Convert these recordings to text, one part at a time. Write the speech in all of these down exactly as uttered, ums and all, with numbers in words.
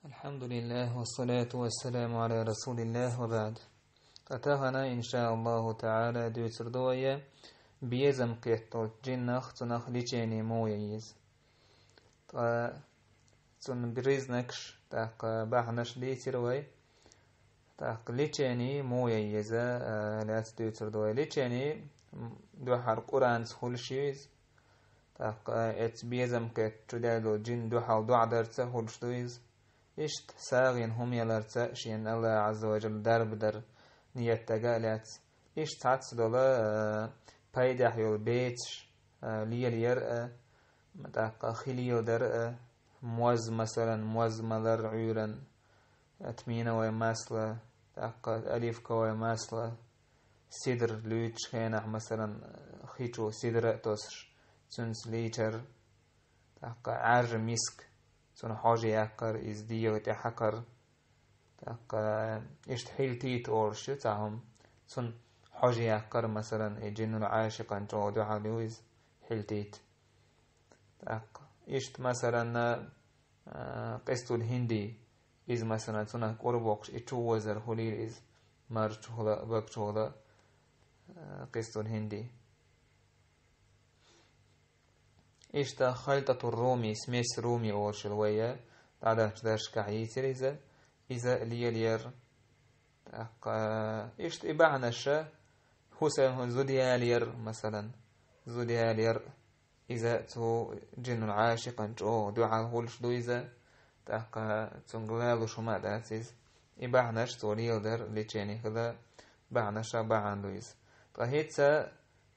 الحمد لله والصلاة والسلام على رسول الله وبعد. Ткъа тахана, إن شاء الله تعالى, дуьйцур ду вай безам кхетта долчу джиннах, цунах лечение муха ян еза. Ткъа цуьнан признакаш, тӀаккха бахьанаш дийцира вай. ТӀаккха лечение муха ян еза, а, лаьцна дуьйцур ду вай. Лечение, м, дуьххьара Къуръанца хуьлуш ю иза. ТӀаккха эцца безам кхетта чу даьлла долу джин дуьхьал доӀа дарца хуьлуш ду иза. Иштта сагӀина хӀума яларца шена АллахӀ Ӏазза ва Жалла дарба дар ният дага а лаьцна. Иштта цхьацца долу, а, пайдехь йолу бецаш, а, лелаяр а, тӀаккха хи леладар а, моз, масалан, моз малар Ӏуьйранна, а, тминовое масло, тӀаккха оливковое масло, сидр луьйчу хенахь, масалан, хи чу сидр а тосуш, цуьнца лийчар, тӀаккха Ӏаьржа миск, цунна хьожа яккхар, иза дегӀа тӀе хьакхар, тӀаккха иштта хьилтийта олуш ю цхьа хӀума, цунна хьожа яккхар, масалан, и джиннул Ӏашикъан чӀогӀа дуьхьал ю иза, хьилтийта. ТӀаккха иштта, масалан, а, къистул хӀинди, иза, масалан, цунах кӀур боккхуш, и чу возар хуьлийла иза, марчухула, багчухула, а, къистул хӀинди. Иштта халтатур руми, смесь руми олуш йолу вай дӀадахча даршкахь йийцира иза, иза лелаяр. ТӀаккха иштта и бахьанаша хӀусам зуда ялаяр, масалан, зуда ялаяр, иза цу джиннул Ӏашикъан чӀогӀа дуьхьал хуьлуш ду иза, тӀаккха цуьнга лалуш хӀума а дац иза. И бахьанаш цо леладар, лечение хила бахьанаша бахьана ду иза. Ткъа хӀинца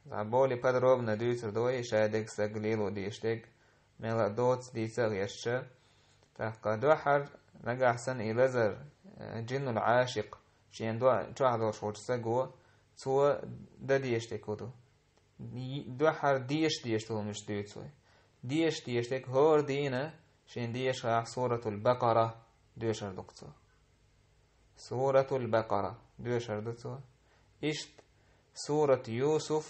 Цхьа более подробно дуьйцур ду вай, ша дерг стаг лело дезаш дерг, мела а доцу дийца а гӀерташ. ТӀаккха дуьххьара нагахь санна и лазар, э, джиннул Ӏашикъ, шен до-, чохь долуш волчу стаго, цо дан дезаш дерг хӀун ду? Й-, дуьххьара деша дезаш долу хӀуманаш дуьйцу вай. Деша дезаш дерг хӀора дийнахь, шен дешарехь Суратул Бакъара доьшур ду-кх цо. Суратул Бакъара доьшур ду цо. Иштта Сурат Юсуф,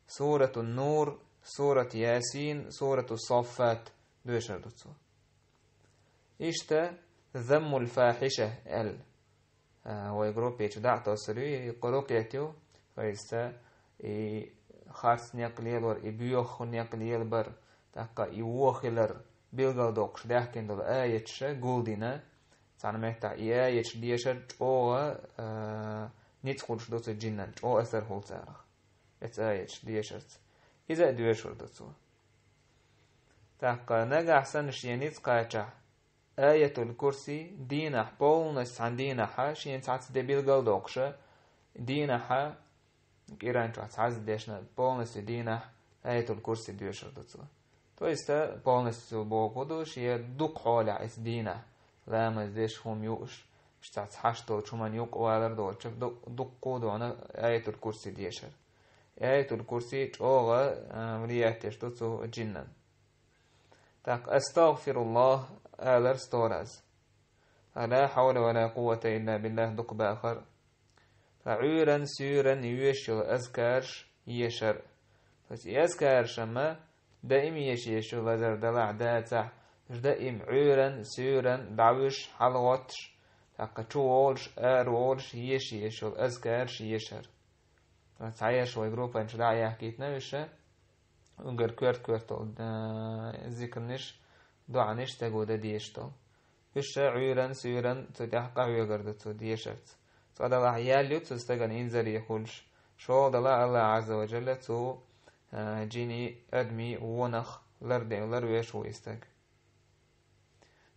Суратун Нур, Сурат Ясин, Сурату Соффат доьшур ду цо. Иштта Заммул Фахиша аьлла. А, вай группе чу дӀа а тосур ю, и кху рукъет ю, то есть, и харц некъ лелор, и боьха некъ лелабар, тӀаккха и вон хилар билгалдоккхуш даьхкина долу аяташ гулдина, цхьана меттехь и аяташ дешар чӀогӀа, а, ницкъ хуьлуш ду цу джиннан, чӀогӀа асар хуьлу царах. Эцу аяташ дешарца. Иза а доьшур ду цо. ТӀаккха нагахь санна шен ницкъ кхачахь, Аятул Курси дийнахь, полностью цхьана дийнахьа, шен цхьацца де билгалдоккхуша, дийнахьа, кӀиран чохь цхьацца дешна, полностью дийнахь Аятул Курси доьшур ду цо. То есть, а, полностью боху ду, шен дукха хьолехь эцу дийнахь, ламаз деш, хӀума юуш, цхьацца хьашт долчу хӀуманна юкъа валар доцуш, ду-, дуккха ду хьуна Аятул Курси дешар. Аятул Курси чӀогӀа, а, влиять деш ду цу джиннан. ТӀаккха «Астагфируллах» алар сто раз. «Ла хьавла ва ла къуввата илла биллах» дукха бахар. Ткъа Ӏуьйран, суьйран йоьшуш йолу азкарш ешар. То есть и азкарш амма даим еш еш ю, лазар далахь, дацахь, даим Ӏуьйран, суьйран, дӀавуьш, хьалагӀоттуш, тӀаккха чу волуш, ара волуш, еш еш йолу азкарш ешар. Цхьаерш вай группанчу дӀа а яхкийтина уьш, уггар коьрта-коьрталла, а, зикрнаш, доӀанаш стаго дан дезаш долу. Уьш Ӏуьйран, суьйран цу тӀехь къахьоьгур ду цо дешарца. Цкъа далахь ял ю цу стагана инзаре хуьлуш, шолгӀа далахь АллахӀ Ӏазза ва Жалла цу, а, джинийн, адамийн вонах ларде-, ларвеш ву и стаг.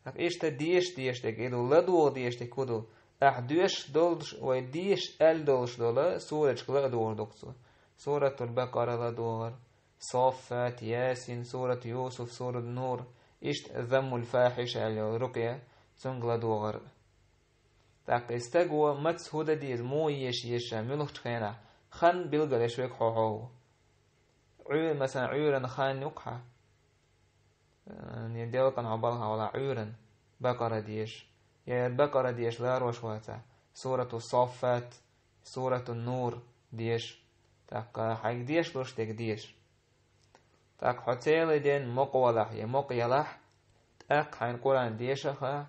ТӀаккха иштта деша дезаш дерг и ду, ладогӀа дезаш дерг хӀун ду? Ахь доьшуш долуш, вай деша аьлла долуш долу сурашка ладогӀар ду-кх цо. Суратул Бакъара ладогӀар, Соффат, Ясин, Сурат Юсуф, Сурат Нур, иштта Заммул Фахиша аьлла йолу рукъя, цуьнга ладогӀар. ТӀаккха и стаго маца хӀун дан деза, муха еша еза ша, муьлхачу хенахь, хан билгалъеш верг хьо-хьо ву. Ӏуьйра, масалан, Ӏуьйран хан ю-кх хьан? Э, делкъана хьо балха валахь Ӏуьйран, Бакъара деша. Я Бакъара деша ларош вацахь, Сурату Соффат, Сурату Нур деша. ТӀаккха хьайга деша луш дерг деша. ТӀаккха хьо целый ден мукъа валахь я мукъа ялахь, тӀаккха хьайна Къуръан деша а хаахь,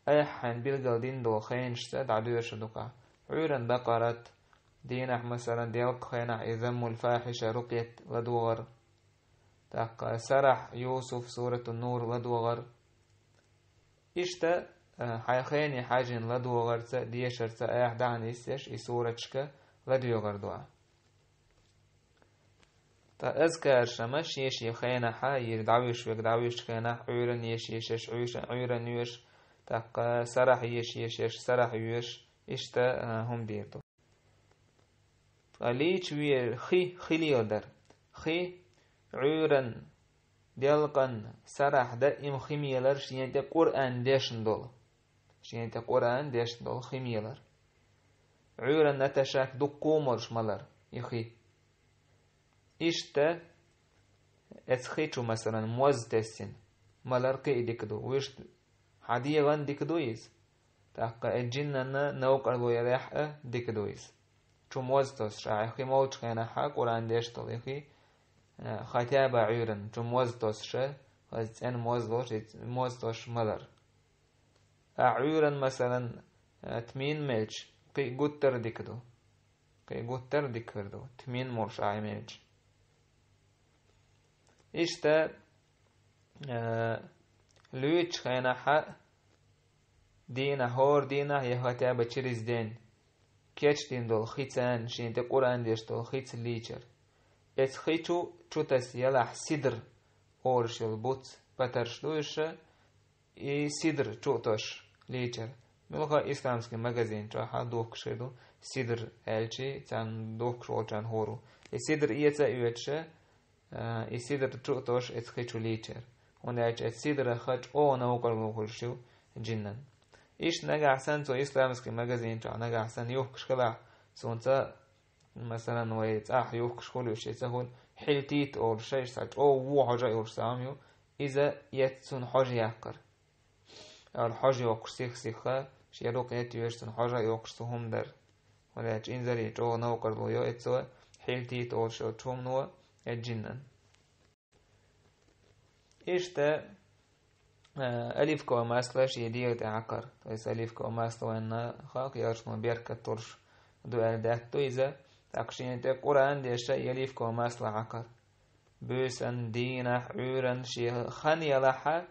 Айхьа хьайна билгал дина долу хенашца дӀадоьшу дукха. Ӏуьйранна бакъарат, дийнахь, масалан, делкъа хенахь и заммул фахьиша рукъет ладогӀар. ТӀаккха сарахь Юсуф, сурату Нур ладогӀар. Иштта, а, хьайн хене хьаьжжина ладогӀарца, дешарца айхьа дӀахьа нисдеш и сураташка ладоьгӀар ду. Ткъа азкараш-м шен-шен хенахьа, и дӀавуьжуш верг дӀавуьжучу хенахь, Ӏуьйранна еш ешеш, Ӏуьйша-, Ӏуьйранна йоьш, тӀаккха сарахь еш ешеш, сарахь йоьш, иштта, а, хӀума дийр ду. Ткъа лийча вер хи, хи леладар. Хи, Ӏуьйранна, делкъанна, сарахь даим хи мелар шена тӀе Къуръан дешна долу. Шена тӀе Къуръан дешна долу хи мелар. Ӏуьйранна Наташак дуккха а молуш малар и хи. Иштта, эцу хи чу, масалан, моз тесна малар кхин а дика ду. Вуьшта хьан дегӀан дика ду иза? ТӀаккха и джиннанна новкъарло ярехь а дика ду иза. Чу моз тосуш, ахьа хи молчу хенахьа Къуръан деш долу и хи, э, хатяба Ӏуьйранна, чу моз тосуша, хаза цӀена моз лош, и моз тосуш малар. Ахьа Ӏуьйранна, масалан, э, тмин мелча, кхин а гуттар а дика ду. Кхин а гуттар а дика хир ду, тмин молуш ахьа мелча. Иштта, э, луьйчу хенахьа, дийнахь, хӀора дийнахь я хатяба через день кечдина долу хи царна, шена тӀе Къуръан деш долу хица лийчар. Эцу хи чу, чу таса ялахь сидр олуш йолу буц, патарш ду уьш, и сидр чу а тосуш лийчар. Муьлхха а исламский магазин чохь а духкуш хир ду, сидр аьлчи, царна духкуш волчарна хӀора ву. И сидр эца а оьцуша, а, и сидр чу а тосуш эцу хи чу лийчар. ХӀунда аьлча эцу сидрах чӀогӀа новкъарло хуьлуш ю джиннан. Иштта нагахь санна цу исламский магазин чохь нагахь санна юхкуш хилахь, цунца, масалан, вай цӀахь юхкуш хуьлуш, и ца хуьлу, хьилтийта олуш, шайша цхьа чӀогӀа вон хьожа а йолуш цхьа хӀума ю, иза эцна цунна хьожа яккхар. Ала хьожа йоккхуш сих-сиха, шен рукъ етта йоьшу цунна хьожа а йоккхуш цу хӀума дар. ХӀунда аьлча инзаре чӀогӀа новкъарло йо эцо, хьилтийта олуш йолчу хӀумано, эцу джиннан. Иштта, э, оливковое масло шен дегӀа тӀе хьакхар. То есть оливковое масло вайна халкъ яршно беркат долуш ду аьлла даьтта ду иза. ТӀаккха шена тӀе Къуръан деша и оливковое масло хьакхар. Буьйсанна, дийнахь, Ӏуьйранна, шен хан ялахьа,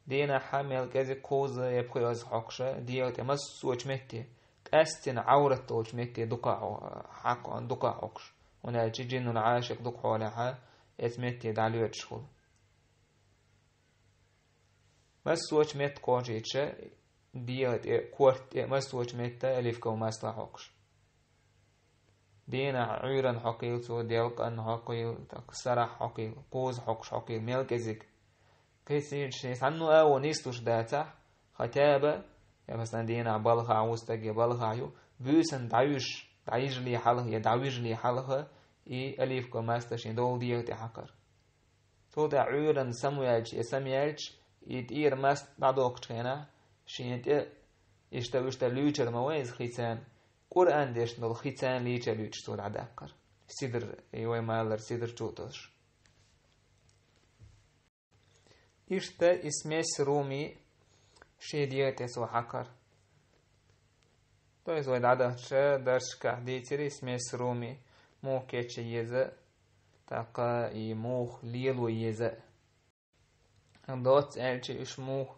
дийнахьа мел кӀезиг кхузза я пхоьазза хьокхуша, дегӀа тӀе массочу метте, къаьстина Ӏаврат долчу метте дукха а хьо-, хьакх-, дукха а хьокхуш. ХӀунда аьлча джиннул Ӏашикъ дукха хьолехьа, эцу метте дӀалоьцуш хуьлу. Массочу метта кхочуьйтуша, дегӀа тӀе, корта тӀе, массочу метта оливковое масло хьокхуш. Дийнахь Ӏуьйранна хьокхийла цо, делкъанна хьокхийла, тӀаккха сарахь хьокхийла, кхузза хьокхуш хьокхийла, мел кӀезиг. Кхин цхьанна а вон нислуш дацахь, хатяба, я, масалан, дийнахь балхахь ву стаг, я балхахь ю, буьйсанна дӀавуьжуш, дӀайижале хьалха, я дӀавижале хьалха, и оливковое масло шен долу дегӀа тӀе хьакхар. Цул тӀаьхьа Ӏуьйранна самаваьлча, я самаяьлча, и тӀера масло дӀадоккхучу хенахь, шена тӀе, иштта, иштта луьйчар ма вай иза хи царна, Къуръан дешна долу хи царна лийча луьйчуш цо дӀадаккхар. Сидр, и вай ма-аллара, сидр чу а тосуш. Иштта и смесь руми шен дегӀа тӀе цо хьакхар. То есть вай дӀадахча дарсашкахь дийцира и смесь руми муха кечъян еза, тӀаккха и муха лело еза. Доцца аьлча уьш муха,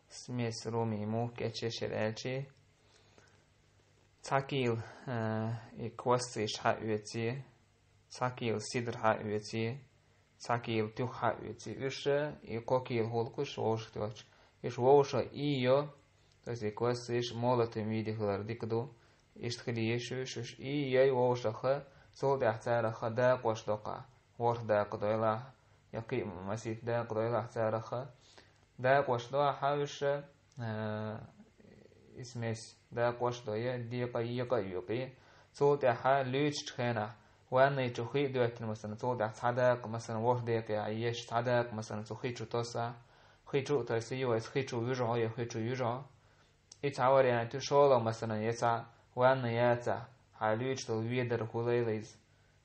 смесь руми муха кечъеш яра аьлча, цхьа кийла, э, и квасцийш хьаоьций, цхьа кийла сидр хьаоьций, цхьа кийла туьха хьаоьций. Уьш, и кхо кийла хӀуллакх уьш вовшах тоьхча. Уьш вовшах иййо, то есть и квасцийш молотом виде хилар дика ду. Иштта хила еза уьш, уьш иййой вовшаха, цул тӀаьхьа цараха дакъош доккхахь. ВорхӀ дакъа дойлахь, я кхин а масийтта дакъа дойлахь цараха. Дакъош дохьа уьш, а, и смесь дакъош дой, декъа, екъа а юкъе. Цул тӀаьхьа луьйчучу хенахь, ваннай чу хи а доьттина, масалан, цул тӀаьхьа цхьа дакъа, масалан, ворхӀ декъе еш, цхьа дакъа, масалан, цу хи чу тосахь, хи чу а тосий, вайца хи чу вуьжу хьо, я хи чу юьжу хьо. И цхьа вариант ю, шолгӀа, масалан, я цхьа ванна яцахь, хьан луьйчу долу ведар хуьлайла иза.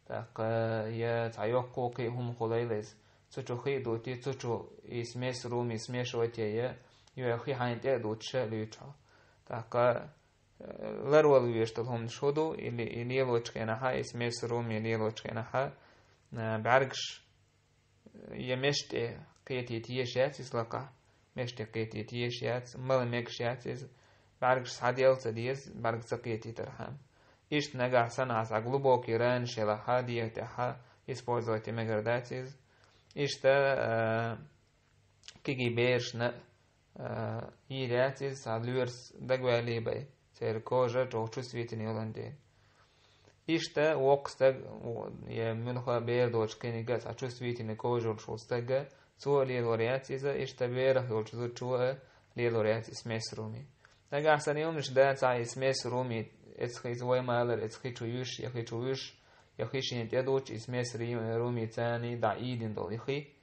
ТӀаккха я цхьа йоккхо кхин а хӀума хуьлайла иза. Цу чу хи а дутий, цу чу и смесь руми смешивать е, я хи хьайна тӀе а дутуша луьйчу хьо. ТӀаккха, э, ларвала везаш долу хӀуманаш хӀун ду, или и лелочу хенахьа, и смесь руми лелочу хенахьа, э, бӀаьргаш, э, я мешан тӀе кхетийта езаш яц иза лакхахь, мешан тӀе кхетийта езаш яц, мала мегаш яц иза, бӀаьргаш схьадела ца деза, бӀаьрг ца кхетийтархьама. Иштта нагахь санна хьан схьа глубокий ранаш елахьа, дегӀа тӀехьа использовать е мегар дац иза. Иштта, э, кегий берашна, а, йийр яц иза, цхьа лоьрас дагаваьллий бен, церан кожа чӀогӀа чувствительный йолун дела. Иштта воккха стаг, я муьлхха бер доцуш кхиниг а цхьа чувствительный кожа йолуш волу стаг а, цо а лелор яц иза, иштта берах йолчу зудчо а лелор яц и смесь руми. Нагахь санна и хӀуманаш дан цхьа и смесь руми, эцхи иза вай малар, эцхи чу юьш, я хи чу вуьш, я хи шена тӀе дуч, и смесь ри-, руми царний дӀа ийдина долу и хи.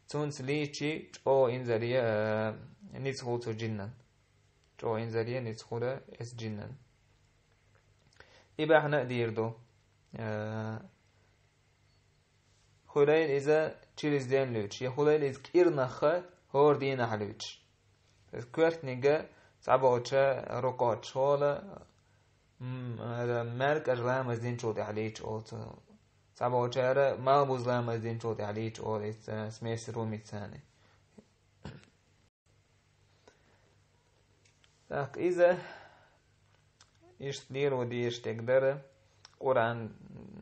Цунца лийчи чӀогӀа инзаре, а, ницкъ хуьлу цу джиннан. ЧӀогӀа инзаре ницкъ хуьлу эс джиннан. И бахьана а дийр ду. А, хуьлийла иза через день луьйчуш, я хуьлийла иза кӀирнахха хӀора дийнахь луьйчуш. Иза коьртаниг а цхьаболча рукъочу хьола, м, а, маьркӀажа ламаз динчул тӀаьхьа лийчу олу цо. Цхьаболчара малбуза ламаз динчул тӀаьхьа лийчу олу иза смесь румица царний. ТӀаккха иза иштта лело дезаш дерг дара, Къуръан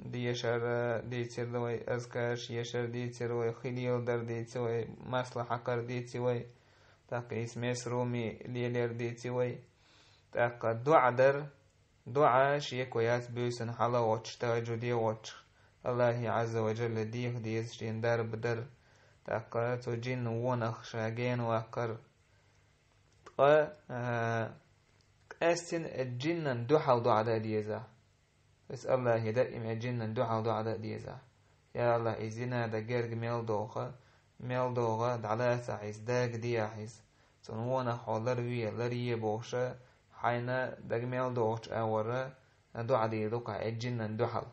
дешар дийцира вай, азкарш ешар дийцира вай, хи леладар дийци вай, масла хьакхар дийци вай, тӀаккха и смесь руми лелаяр дийци вай. ТӀаккха доӀа дар, доӀа шеко яц буьйсанна хьала а воцуш, тахӀажжуде а воцуш, Аллахье Ӏазза ва Джалла деха деза шена дарба дар, тӀаккха цу джинна вонах ша гена ваккхар. Ткъа, а, къаьстина и джиннан дуьхьал доӀа дан а деза. Ас Аллахье даим и джиннан дуьхьал доӀа дан а деза. Я Аллахь, и зина дан герга мел доху, мел доху, дӀалацахь иза, дага дехьа иза. Цунна вонах хьо ларве, ларъе бохуша, хьайна дага мел дохучу агӀора доӀа дийр ду-кх ахь и джиннан дуьхьал.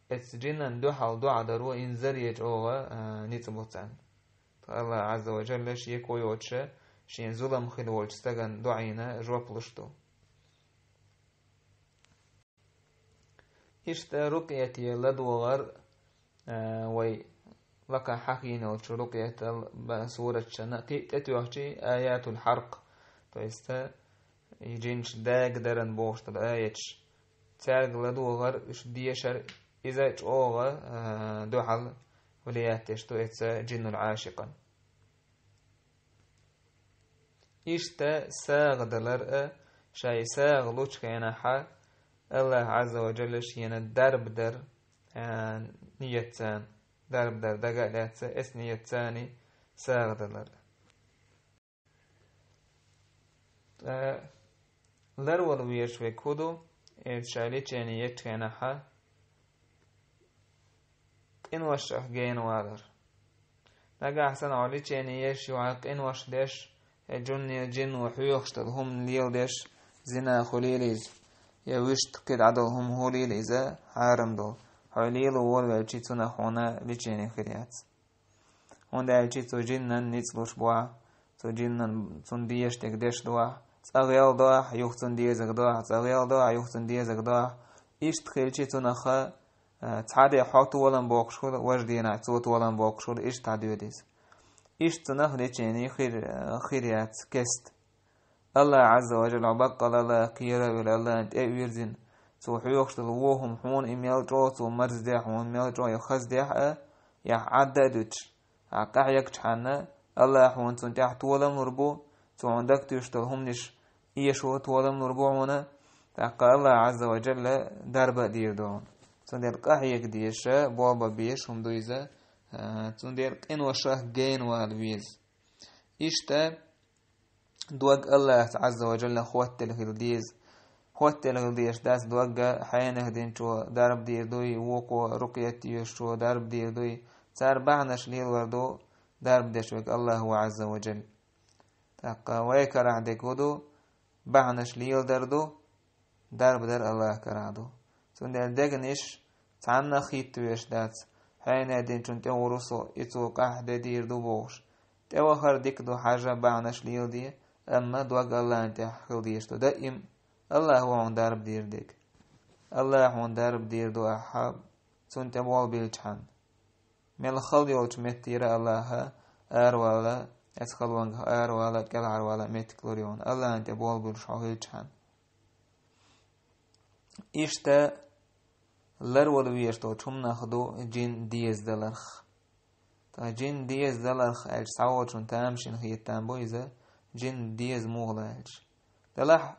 Эцу джиннан дуьхьал доӀа даро инзаре чӀогӀа, а, ницкъ бу царна. Ткъа Аллахь Ӏазза ва Джалла шеко йоцуша, шена зулам хила волчу стагана доӀина жоп луш ду. Иштта рукъияте ладогӀар, а, вай лакхахь хьахийнолчу рукъиятал ба-, сураташна кхин а тӀетоьхчи аятул хьаркъ, то есть, а, и джинаш дагадаран бохуш долу аяташ. Цаьрга ладогӀар, уьш дешар, иза чӀогӀа, а, дуьхьал влиять деш ду эца джиннул Ӏашикъан. Иштта сагӀа далар а, шайн сагӀа лучу хенахьа, Аллахь Ӏазза ва Джалла шена дарба дар, а, ният царна, дарба дар дага а лаьцна, эс ният царний сагӀа далар. Ткъа ларвала везаш верг хӀун ду, иза ша лечение ечу хенахьа, къиношах гена валар. Нагахь санна хьо лечение еш, юьхьа къинош деш, я джунне, джинно хьоьхуш долу хӀума леладеш, зина хуьлийла иза, я вуьшта кхидӀа долу хӀума хуьлийла иза, хьарам долу. Хьо лело волавелчи, цунах хьуна лечение хир яц. ХӀунда аьлча цу джиннан ницкъ луш бу ахь, цу джиннан цунна дезаш дерг деш ду ахь, цкъа гӀел до ахь, юха цунна дезарг до ахь, цкъа гӀел до ахь, юха цунна дезарг до ахь. Иштта хилчи цунах, а, цхьа де хьо толам боккхуш хуьлу, важа дийнахь цо толам боккхуш хуьлу, иштта хьан доьду иза. Иштта цунах лечение хир, а, хир яц, кест. Аллахь Ӏазза ва Джалла хьо баккъалла Аллахь кхера а велла, Аллахьна тӀе а вирзина, цо хьоьхуш долу вон хӀума хьуна и мел чӀогӀа цо марздехь, хьуна мел чӀогӀа я хаздехь а, я хьан Ӏадда а дуьтуш, ахь къахьегчхьана, Аллахь хьуна цунна тӀехь толам лур бу, цо хьуна дагтуьйсуш долу хӀуманаш эшо толам лур бу хьуна, тӀаккха Аллахь Ӏазза ва Джалла дарба а дийр ду хьуна. Цундела къахьега дезаш, болх бан безаш хӀума ду иза, а, цундела къиношах гена вала веза. Иштта, дог Аллахьца Ӏазза ва Джалла хоттаделла хила деза. Хоттаделла хила дезаш дац дог а, хьенех динчо дарба дийр дуй, вукхо рукъет йоьшучо дарба дийр дуй. Цара бахьанаш лелор ду дарба деш верг Аллахь ву Ӏазза ва Джалла. ТӀаккха вай карахь дерг хӀун ду, бахьанаш леладар ду, дарба дар Аллахь карахь ду. Цундела дегнаш цхьанна а хӀитта веш дац, хьенех динчун тӀе гӀур ву со, и цо къахьде дийр ду бохуш. ТӀевахар дика ду, хьажа, бахьанаш леладе, Амма дог Аллахьан тӀехь хила дезаш ду. Даим Аллахь ву хьуна дарба дийр дерг. Аллахь хьуна дарба дийр ду ахьа, цунна тӀе болх биллачхьана. Мел хала йолчу меттера Аллахьа аравала, эцхалонга аравала, кӀелхьарвала меттиг лур ю хьуна, Аллахьан тӀе болх буьлуш хьо хилчхьана. Иштта ларвала везаш долчу хӀуманах ду жин дезадаларх. Ткъа жин дезадаларх аьлча, цхьаволчун тамашийна хетам бу иза, жин деза муха лаьлча. Делахь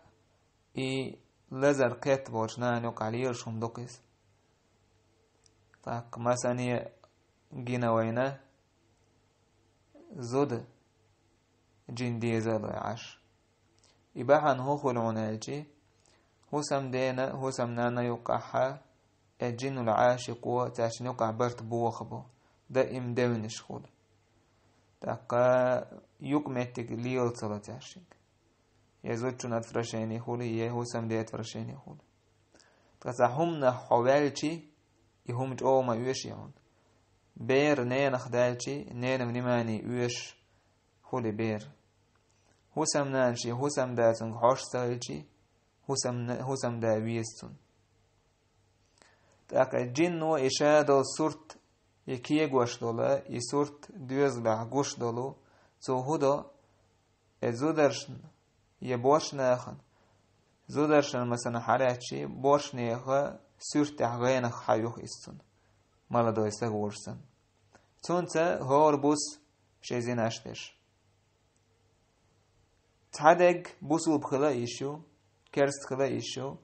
и лазар кхетта болчу нахана юкъахь лелаш хӀума ду-кх иза. ТӀаккха масане гина вайна зуда жин деза а лой Ӏаш. И бахьана хӀун хуьлу хьуна аьлчи, хӀусамдена, хӀусамнана юккъахьа, э, жинул Ӏашикъо цаьршинна юккъахь барт бохабо, даим девнаш хуьлу. ТӀаккха юкъаметтиг лела ца ло цаьршинга. Я зудчун отвращение хуьлу, я хӀусамде отвращение хуьлу. Ткъа цхьа хӀуманах хьо ваьлчи, и хӀума чӀогӀа ма оьший хьуна. Бер ненах даьлчи, ненан внимание оьшуш хуьлу бер. ХӀусамнана шен хӀусамда цунга хьожуш ца хилчи, хӀусамна-, хӀусамда веза цунна. ТӀаккха жинно и ша долу сурт, и кегош долу, и сурт доьзалехь гуш долу, цо хӀун до, э, зударшна, я бош нахана, зударшна, масалан, хьалаьцчи, бош нехан суьртехь гӀенах хьан юха иза цунна, молодой стаг волуш санна. Цунца хӀора бус шен зинаш деш. Цхьа дерг бусулба хила а йиш ю, керста хила а йиш ю.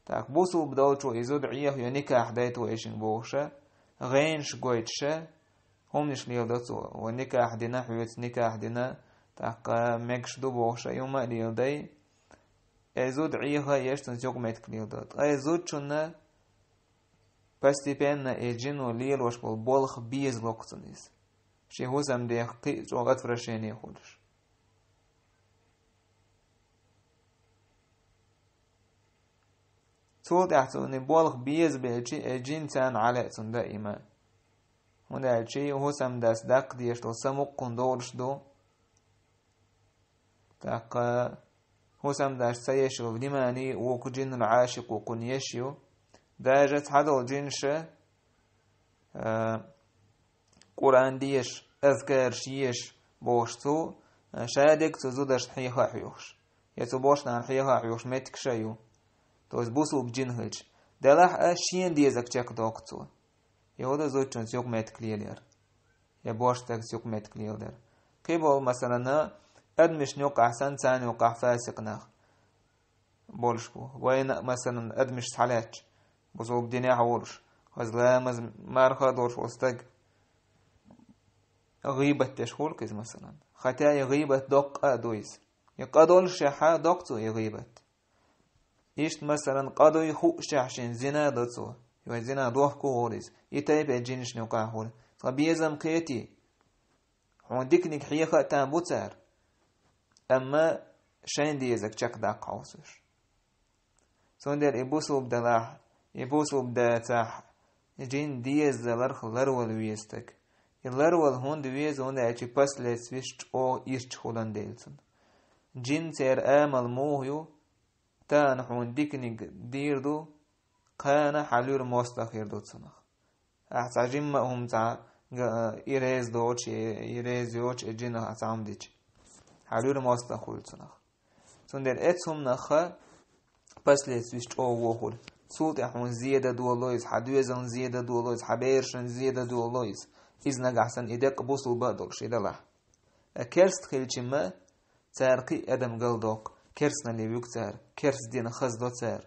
ТӀаккха бусулба долчо и зуда Ӏехайо никахь дайта вайшинга бохуша, гӀенаш гойтуша, хӀуманаш леладо цо. Ва никахь дина хьоьца, никахь дина, тӀаккха мегаш ду бохуша, и хӀума а леладай. И зуда Ӏеха а еш цунца юкъаметтиг леладо. Ткъа и зудчунна постепенно и жино лелош болу болх безало-кх цунна иза. Шен хӀусамдех кхин а чӀогӀа отвращение хуьлуш. Цул тӀаьхьа цунна болх безабелчи, э, жин царна Ӏалаьа цунна даима. ХӀунда аьлча хӀусамдас даккха дезаш долу са мукъ хӀун долуш ду. ТӀаккха хӀусамдас ца еш йолу внимание вукху жиннул Ӏашикъо кхунна еш ю. Даже цхьадолу жинаша, а, Къуръан деш, азкараш еш бохуш цо, а, шадерг цу зударшна хьеха а хьоьхуш. Я цу бошнана хьеха а хьоьхуш меттигаш а ю. То есть бусулба жин хилча. Делахь а шена дезарг чекхдоккху цо. И хӀун ду зудчунца юкъаметтиг лелаяр. Я бош стагца юкъаметтиг леладар. Кхин болу, масалана, адамашна юкъахь санна, царна юкъахь фасикъ нах болуш бу. Вайна, масалан, адамаш схьалаьтташ, бусулба динехь а волуш, хаза ламаз, марха а долуш волу стаг, гӀийбат деш хуьлу-кх иза, масалан. Хотя и гӀийбат доккха а ду иза. И къа доллушехь а доккху цо и гӀийбат. Иштта, масалан, къа дуй хуъушехь шен зина а до цо. Вай зина дохку а гӀур иза. И тайпа жинашна юкъахь хуьлу. Цкъа безам кхетий. Хьуна диканиг хьеха а там бу цара. Амма шайн дезаг чекхдаккха хьовсуш. Цундела и бусулба далахь, и бусулба дацахь, жин дезадаларх ларвала веза стаг. И ларвала хӀунда веза, хӀунда аьлча последствиеш чӀогӀа ирча хуьлан дела цунна. Жин церан амал муха ю, тахана хьуна диканиг дийр ду, кхана хьан луьра мостагӀа хир ду цунах. Ахьа цхьа жимма а хӀума цхьа га-, и реза доцуш, и, и реза йоцуш, и жинах ахьа цхьа хӀума дича. Хьан луьра мостагӀа хуьлу цунах. Цундела эцу хӀуманах последствиеш чӀогӀа вохура. Цул тӀаьхьа хьуна зеда доло иза, хьан доьзална зеда доло иза, хьан берашна зеда доло иза. Иза нагахь санна и деккъа бусулба а долуш, и далахь. Э, керст хилчимма, цара кхин а адам галдоккху, керстнале вуьгу цара, керст дина хаза до цара.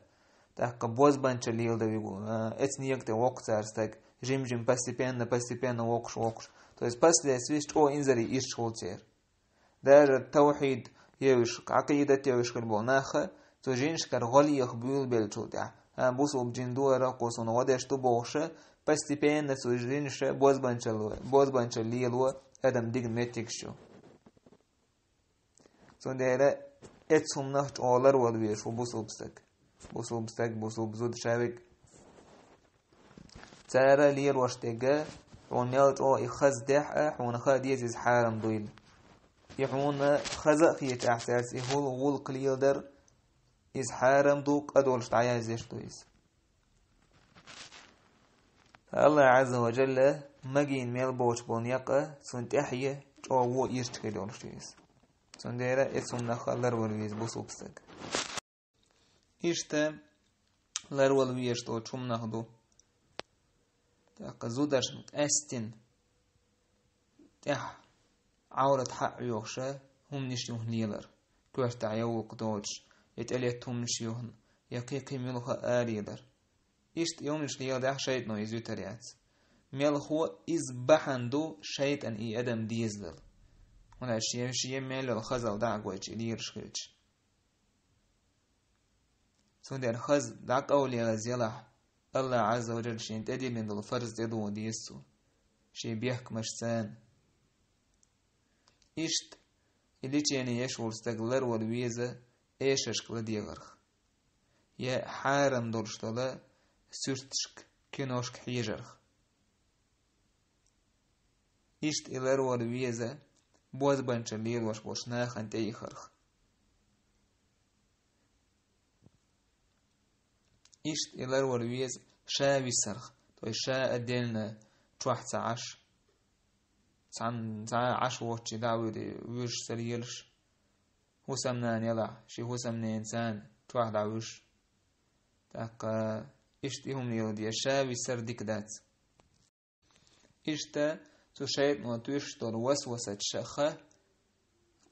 ТӀаккха бозбанча леладан вуьгу, а, эцу нега тӀе воккху цара стаг, жим-жим, постепенно, постепенно воккхуш, воккхуш. То есть последствиеш чӀогӀа инзаре ирча хуьлу церан. Даже тавхьид евзаш, Ӏакъидат евзаш хир болу наха, цу жинашкара гӀо леха буьйлабеллачул тӀаьхьа, а, бусулба жин ду ара, кхо суна гӀо деш ду бохуша, постепенно цу жинаша бозбанчалла, бозбанчалла лело адам дигна меттигаш ю. Цундела эцу хӀуманах чӀогӀа ларвала везаш ву бусулба стаг. Бусулба стаг, бусулба зуда шавиг. Цара лелош дерг, хьуна мел чӀогӀа и хаза дехь а, хьуна хаа деза иза хьарам дуйла. И хьуна хаза а хеташ ахь цаьрца, и хӀул гӀуллакх леладар, иза хьарам ду, къа долуш дӀаяздеш ду иза. Аллах Азза ва Джалла магийна мел боцуш болу некъ, цунна тӀаьхье чӀогӀа вон ирча хир йолуш ю иза. Цундела эцу хӀуманах ларвала веза бусулба стаг. Иштта ларвала везаш долчу хӀуманах ду. ТӀаккха зударшна къаьстина тӀехь Ӏаврат хьаъ йохуша хӀуманаш юхна лелар, коьртахь я вукху доцуш, я тӀелетта хӀуманаш юхна, я кхин-кхин муьлха а лелар. Иштта и хӀуманаш леладаьхьа шайтӀано иза вуьтур яц. Мелхо иза бахьана ду шайтӀан и адам дезадала. ХӀунда аьлча шен, шен мел йолу хазалла дӀа а гойтуш и лелаш хилча. Цундела хаза дӀакъовлаелаза ялахь, Аллах Азза ва Джалла шена тӀедиллина долу фарз тӀедугӀун деза цо, шен бехкамашца. Иштта и лечение еш волу стаг ларвала веза эшаршка ладегӀарх, я хьарам долуш долу суьрташка, киношка хьежарх. Иштта и ларвала веза бозбанчалла лелош болчу нахана тӀеихарх. Иштта и ларвала веза ша висарх, то есть ша а делла чохь ца Ӏаш, цхьана цхьа а Ӏаш воцчу дӀа а вуьйр-, вуьжуш ца лелаш, хӀусамнана ялахь, шен хӀусамненацана чохь дӀавуьжуш. ТӀаккха иштта и хӀума леладе, ша висар дика дац. Иштта цу шайтӀано туьйсуш долу васвасаташха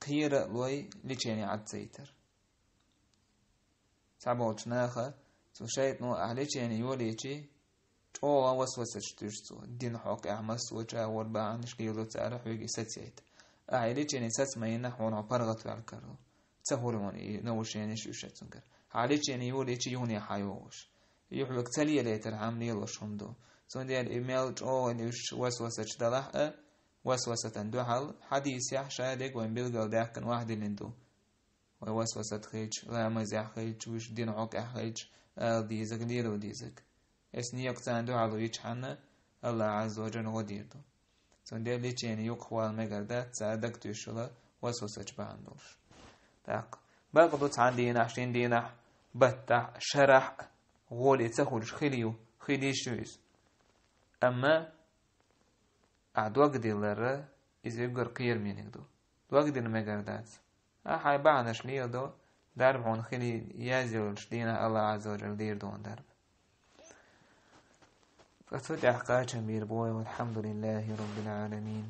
кхера а лой лечение Ӏад ца йитар. Цхьаболчу наха цу шайтӀано ахь лечение йолийчи, чӀогӀа васвасаташ туьйсу цо. Дин хьокъехь массо а чагӀор бахьанаш лело цара хьоьга и сацайта. Ахь и лечение саца ма йиннахь, хьуна хьо паргӀатваьлла каро. Ца хуьлу хьуна и наушениш уьш цуьнгара. Хьан лечение йолийчи юхне хьан йогӀуш. Юхьвега ца лелайтар хьан лелош хӀума ду. Цундела и мел чӀогӀа уьш васвасаташ далахь а, васвасатан дуьхьал хьадисехь ша дерг вайн билгал даьккхина вахдиллина ду. Вай васвасат хилча, ламазехь хилча, уьш дин хьокъехь хилча, ала дезаг, лело дезаг. Эс некъ царна дуьхьал ву йичхьанна, Аллах Азза ва Джалла гӀо дийр ду. Цундела лечение юкъахвала мегар дац, цара даг туьйсула васвасачу бахьана долуш. ТӀаккха бакъ ду цхьана дийнахь, шина дийнахь, баттахь, шарахь а гӀоле ца хуьлуш хила ю, хила йиш ю иза. Амма ахь дог диллара, иза уггар кхерамийниг ду. Дог дина мегар дац. Ахь хьайн бахьанаш леладо, дарба хьуна хила язйолчу дийнахь Аллах Азза ва Джалла дийр ду хьуна дарба. Ткъа цу тӀехь кхачам бийр бу вай, валхьамдулиллахи раббил Ӏаламин.